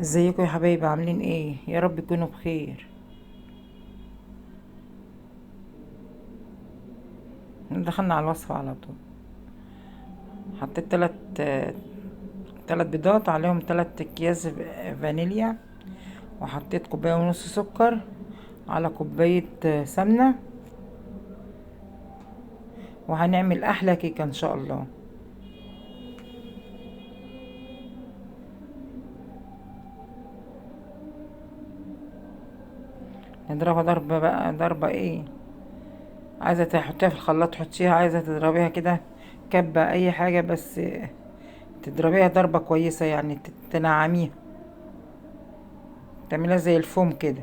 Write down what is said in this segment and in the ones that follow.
ازيكم يا حبايبي؟ عاملين ايه؟ يا رب تكونوا بخير. دخلنا على الوصفة على طول. حطيت تلات بيضات عليهم 3 اكياس فانيليا، وحطيت كوباية ونص سكر على كوباية سمنة، وهنعمل احلى كيكة ان شاء الله. نضربها ضربة بقى، ضربة ايه، عايزة تحطيها في الخلاط حطيها، عايزة تضربيها كده كبة اي حاجة، بس تضربيها ضربة كويسة، يعني تنعميها، تعمليها زي الفوم كده.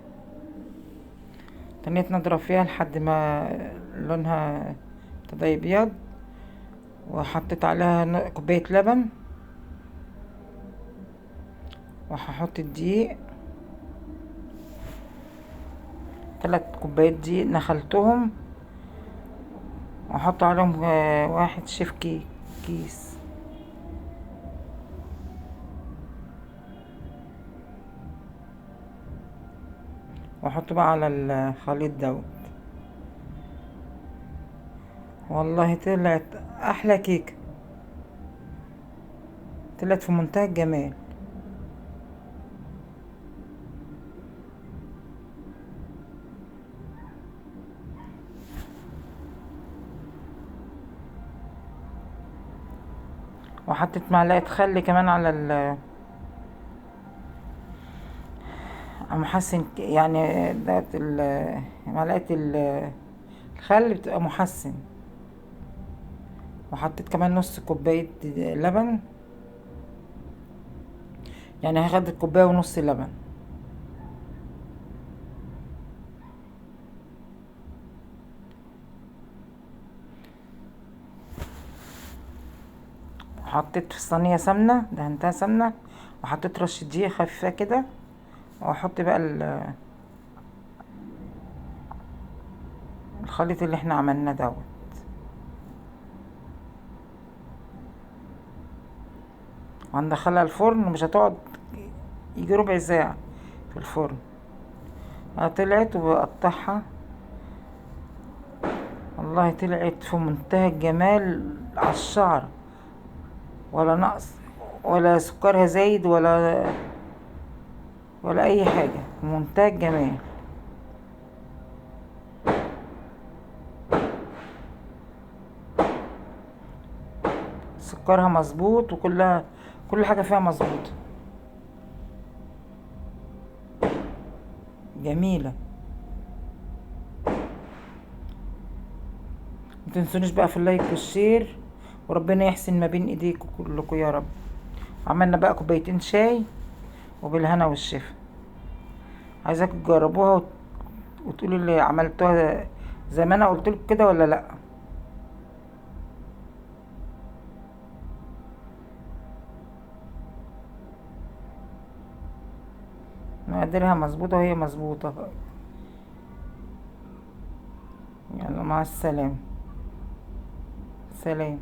تنيت نضرب فيها لحد ما لونها ابتدى يبيض، وحطيت عليها كوباية لبن، وهحط الدقيق 3 كوبايات دقيق نخلتهم، واحط عليهم 1 شيف كيس. واحط بقى على الخليط دوت. والله طلعت احلى كيكه، طلعت في منتهى الجمال. وحطيت معلقه خل كمان على محسن، يعني ده معلقه الخل بتبقى محسن. وحطيت كمان نص كوبايه لبن، يعني هاخد كوبايه ونص لبن. حطيت في الصينيه سمنه، دهنتها سمنه، وحطيت رشه دقيق خفيفه كده، واحط بقى الخليط اللي احنا عملناه دوت. وهندخلها الفرن، مش هتقعد يجي ربع ساعه في الفرن. طلعت وبقطعها، والله طلعت في منتهى الجمال على الشعر، ولا نقص ولا سكرها زايد ولا اي حاجه، في منتهى الجمال. سكرها مظبوط، وكلها كل حاجه فيها مظبوطه، جميله. ما تنسونيش بقى في ال like وال share، وربنا يحسن ما بين ايديكم كلكم يا رب. عملنا بقى كوبايتين شاي، وبالهنا والشفا. عايزاكم تجربوها وتقولوا اللي عملتوها زي ما انا قلت لكم كده ولا لا. مقاديرها مظبوطه وهي مظبوطه. يلا مع السلامه. سلام.